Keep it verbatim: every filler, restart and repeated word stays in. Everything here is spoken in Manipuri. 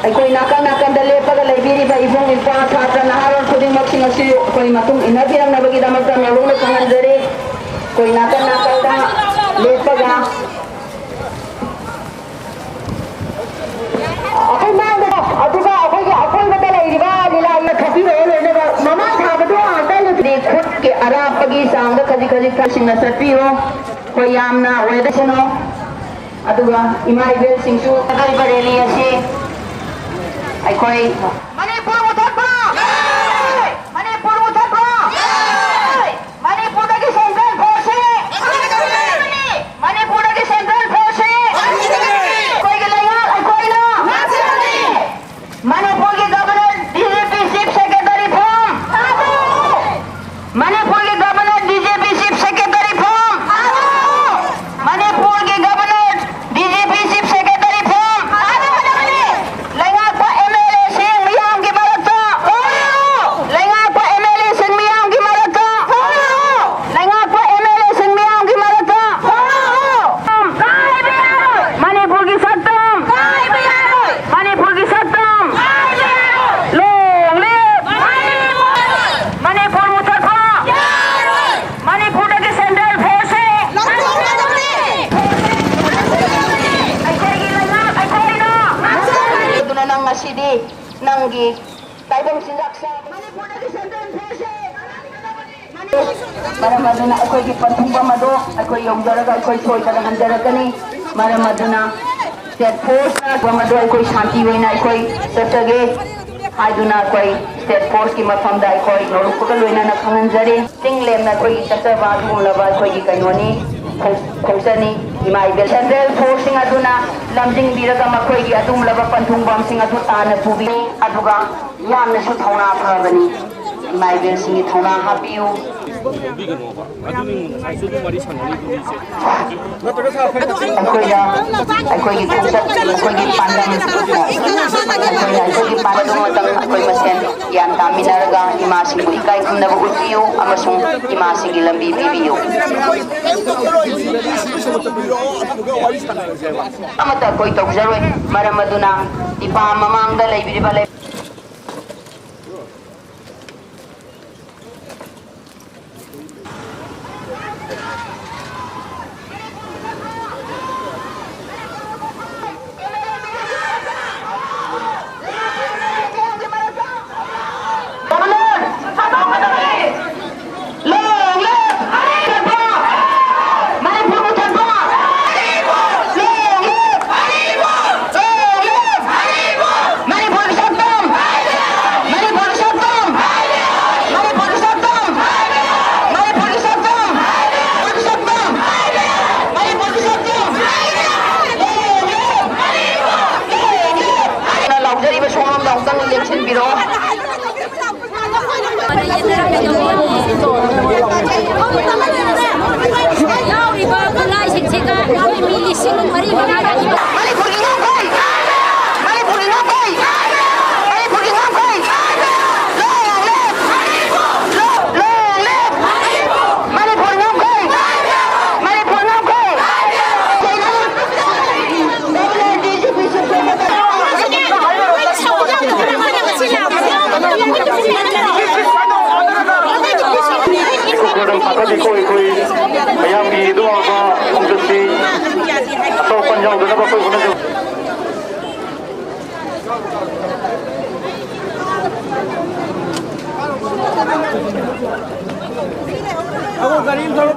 ꯑꯩꯈꯣꯏ ꯅꯥꯀꯟ ꯅꯥꯀꯟꯗ ꯂꯦꯞꯄꯒ ꯂꯩꯕꯤꯔꯤꯕ ꯏꯕꯨꯡ ꯏꯄ꯭ꯋꯥ ꯁꯥꯇ꯭ꯔ ꯅꯍꯥꯔꯣꯜ ꯈꯨꯗꯤꯡꯃꯛꯁꯤꯡ ꯑꯁꯤ ꯑꯩꯈꯣꯏ ꯃꯇꯨꯡ ꯏꯟꯅꯕꯤꯔꯛꯅꯕꯒꯤꯗꯃꯛꯇ ꯅꯧꯍꯧꯅ ꯈꯪꯍꯟꯖꯔꯤ꯫ ꯑꯩꯈꯣꯏ ꯅꯥꯀꯟ ꯅꯥꯀꯟꯗ ꯂꯦꯞꯄꯒ ꯑꯩꯈꯣꯏ ꯃꯥꯡꯗ ꯑꯗꯨꯒ ꯑꯩꯈꯣꯏꯒꯤ ꯑꯀꯣꯏꯕꯗ ꯂꯩꯔꯤꯕ ꯂꯤꯂꯥ ꯌꯦꯡ ꯊꯛꯄꯤꯔꯛꯑꯣ ꯂꯣꯏꯅꯃꯛ꯫ ꯃꯃꯥꯡ ꯊꯥꯕꯗꯣ ꯉꯥꯛꯇ ꯈꯨꯠꯀꯤ ꯑꯔꯥꯞꯄꯒꯤ ꯆꯥꯡꯗ ꯈꯖꯤꯛ ꯈꯖꯤꯛ ꯈꯔꯁꯤꯡꯅ ꯆꯠꯄꯤꯔꯣ꯫ ꯑꯩꯈꯣꯏ ꯌꯥꯝꯅ ꯑꯣꯏꯗꯁꯅꯨ꯫ ꯑꯗꯨꯒ ꯏꯃꯥ ꯏꯕꯦꯜꯁꯤꯡꯁꯨ ꯑꯔꯣꯏꯕ ꯔꯦꯂꯤ ꯑꯁꯤ ꯑꯩꯈꯣꯏ ꯃꯅꯤꯄꯨꯔ ꯃꯨꯊꯠꯄ! ꯃꯅꯤꯄꯨꯔ ꯃꯨꯊꯠꯄ! ꯃꯅꯤꯄꯨꯔꯗꯒꯤ ꯁꯦꯟꯇ꯭ꯔꯦꯜ ꯐꯣꯔꯁꯁꯦ! ꯃꯅꯤꯄꯨꯔꯗꯒꯤ ꯁꯦꯟꯇ꯭ꯔꯦꯜ ꯐꯣꯔꯁꯁꯦ! ꯑꯩꯈꯣꯏꯒꯤ ꯂꯩꯉꯥꯛ ꯑꯩꯈꯣꯏꯅ! ꯃꯅꯤꯄꯨꯔꯒꯤ governor, D G P chief secretary ꯐꯣꯝ! ꯃꯅꯤꯄꯨꯔꯒꯤ governor, D G P chief secretary ꯐꯣꯝ! ꯃꯅꯤꯄꯨꯔꯒꯤ governor, D G P chief secretary ꯐꯣꯝ! ꯂꯩꯉꯥꯛꯄ ꯑꯦꯝ ꯑꯦꯜ ꯑꯦꯁꯤꯡ ꯃꯤꯌꯥꯝꯒꯤ ꯃꯔꯛꯇ! ꯂꯩꯉꯥꯛꯄ ꯑꯦꯝ ꯑꯦꯜ ꯑꯦꯁꯤꯡ ꯃꯤꯌꯥꯝꯒꯤ ꯃꯔꯛꯇ! ꯂꯩꯉꯥꯛꯄ ꯑꯦꯝ ꯑꯦꯜ ꯑꯦꯁꯤꯡ ꯃꯤꯌꯥꯝꯒꯤ ꯃꯔꯛꯇ! ꯃꯅꯤꯄꯨꯔꯒꯤ ꯁꯛꯇꯝ! ꯃꯅꯤꯄꯨꯔꯒꯤ ꯁꯛꯇꯝ! Long live! ꯃꯅꯤꯄꯨꯔ ꯃꯨꯊꯠꯄ! ꯃꯅꯤꯄꯨꯔꯗꯒꯤ ꯁꯦꯟꯇ꯭ꯔꯦꯜ ꯐꯣꯔꯁꯁꯦ! ꯑꯩꯈꯣꯏꯒꯤ ꯂꯩꯉꯥꯛ ꯑꯩꯈꯣꯏꯅ! ꯑꯗꯨꯅ ꯅꯪ ꯉꯁꯤꯗꯤ ꯅꯪꯒꯤ ꯇꯥꯏꯕꯪ ꯆꯤꯟꯖꯥꯛ ꯆꯥꯕ ꯃꯔꯝ ꯑꯗꯨꯅ ꯑꯩꯈꯣꯏꯒꯤ ꯄꯟꯊꯨꯡꯐꯝ ꯑꯗꯣ ꯑꯩꯈꯣꯏ ꯌꯧꯖꯔꯒ ꯑꯩꯈꯣꯏ ꯁꯣꯏꯗꯅ ꯍꯟꯖꯔꯛꯀꯅꯤ꯫ ꯃꯔꯝ ꯑꯗꯨꯅ ꯁ꯭ꯇꯦꯠ ꯐꯣꯔꯁꯅ ꯃꯐꯝ ꯑꯗꯣ ꯑꯩꯈꯣꯏ ꯁꯥꯟꯇꯤ ꯑꯣꯏꯅ ꯑꯩꯈꯣꯏ ꯆꯠꯆꯒꯦ ꯍꯥꯏꯗꯨꯅ ꯑꯩꯈꯣꯏ ꯁ꯭ꯇꯦꯠ ꯐꯣꯔꯁꯀꯤ ꯃꯐꯝꯗ ꯑꯩꯈꯣꯏ ꯅꯧꯔꯨꯛꯄꯒ ꯂꯣꯏꯅꯅ ꯈꯪꯍꯟꯖꯔꯤ꯫ ꯆꯤꯡ ꯂꯦꯝꯅ ꯑꯩꯈꯣꯏꯒꯤ ꯆꯠꯆꯕ ꯑꯗꯨꯒꯨꯝꯂꯕ ꯑꯩꯈꯣꯏꯒꯤ ꯀꯩꯅꯣꯅꯤ, ꯈꯣꯡ-, ꯈꯣꯡꯆꯠꯅꯤ꯫ ꯏꯃꯥ ꯏꯕꯦꯜ ꯁꯦꯟꯇ꯭ꯔꯦꯜ ꯐꯣꯔꯁꯁꯤꯡ ꯑꯗꯨꯅ ꯂꯝꯖꯤꯡꯕꯤꯔꯒ ꯃꯈꯣꯏꯒꯤ ꯑꯗꯨꯒꯨꯝꯂꯕ ꯄꯟꯊꯨꯡꯐꯝꯁꯤꯡ ꯑꯗꯨ ꯇꯥꯟꯅ ꯄꯨꯕꯤ꯫ ꯑꯗꯨꯒ ꯌꯥꯝꯅꯁꯨ ꯊꯧꯅꯥ ꯐꯕꯅꯤ꯫ ꯏꯃꯥ ꯏꯕꯦꯜꯁꯤꯡꯒꯤ ꯊꯧꯅꯥ ꯍꯥꯞꯄꯤꯌꯨ꯫ ꯂꯧꯕꯤꯒꯅꯣꯕ꯫ ꯑꯗꯨꯅꯤ ꯉꯁꯥꯏꯁꯨ ꯑꯗꯨꯝ ꯋꯥꯔꯤ ꯁꯥꯟꯅꯔꯤꯗꯨꯅꯤ ꯏꯆꯦ꯫ ꯑꯩꯈꯣꯏꯅ ꯑꯩꯈꯣꯏꯒꯤ ꯈꯣꯡꯆꯠ, ꯑꯩꯈꯣꯏꯒꯤ ꯄꯥꯟꯗꯝ, ꯑꯩꯈꯣꯏꯅ ꯑꯩꯈꯣꯏꯒꯤ ꯄꯥꯟꯗꯝ ꯑꯗꯨꯃꯇꯪ ꯑꯩꯈꯣꯏ ꯃꯁꯦꯟ ꯒ꯭ꯌꯥꯟ ꯇꯥꯃꯤꯟꯅꯔꯒ ꯏꯃꯥꯁꯤꯡꯕꯨ ꯏꯀꯥꯏ ꯈꯨꯝꯅꯕ ꯎꯠꯄꯤꯌꯨ ꯑꯃꯁꯨꯡ ꯏꯃꯥꯁꯤꯡꯒꯤ ꯂꯝꯕꯤ ꯄꯤꯕꯤꯌꯨ꯫ ꯑꯃꯠꯇ ꯑꯩꯈꯣꯏ ꯇꯧꯖꯔꯣꯏ꯫ ꯃꯔꯝ ꯑꯗꯨꯅ ꯗꯤꯄꯥ ꯃꯃꯥꯡꯗ ꯂꯩꯕꯤꯔꯤꯕ ꯂꯩ- ꯃꯅꯤꯄꯨꯔꯒꯤ ꯁꯛꯇꯝ! ꯃꯅꯤꯄꯨꯔꯒꯤ ꯁꯛꯇꯝ! ꯃꯅꯤꯄꯨꯔꯒꯤ ꯁꯛꯇꯝ! ꯃꯅꯤꯄꯨꯔꯒꯤ ꯁꯛꯇꯝ! ꯃꯅꯤꯄꯨꯔꯒꯤ ꯁꯛꯇꯝ! ꯂꯥꯎꯖꯔꯤꯕ ꯁꯣꯝꯂꯣꯝꯗ ꯑꯃꯨꯛꯇꯪ ꯌꯦꯡꯁꯤꯟꯕꯤꯔꯣ꯫ ꯌꯥꯎꯔꯤꯕ ꯈꯨꯠꯂꯥꯏꯁꯤꯡꯁꯤꯒ ꯑꯩꯈꯣꯏ ꯃꯤ ꯂꯤꯁꯤꯡ ꯃꯔꯤ ꯃꯉꯥ ꯂꯥꯛꯏꯕ꯫ ꯃꯅꯤꯄꯨꯔꯒꯤ ꯉꯝꯈꯩ! ꯃꯅꯤꯄꯨꯔꯒꯤ ꯉꯝꯈꯩ! ꯃꯅꯤꯄꯨꯔꯒꯤ ꯉꯝꯈꯩ! Long live! Long live! Manipur ꯉꯝꯈꯩ! ꯃꯅꯤꯄꯨꯔ ꯉꯝꯈꯩ! ꯃꯌꯥꯝꯒꯤ ꯑꯗꯨ ꯑꯣꯏꯕ ꯈꯣꯡꯆꯠꯁꯤ ꯑꯁꯣꯛ ꯑꯄꯟ ꯌꯥꯎꯗꯅꯕ ꯑꯩꯈꯣꯏ ꯍꯣꯠꯅꯖꯧ꯫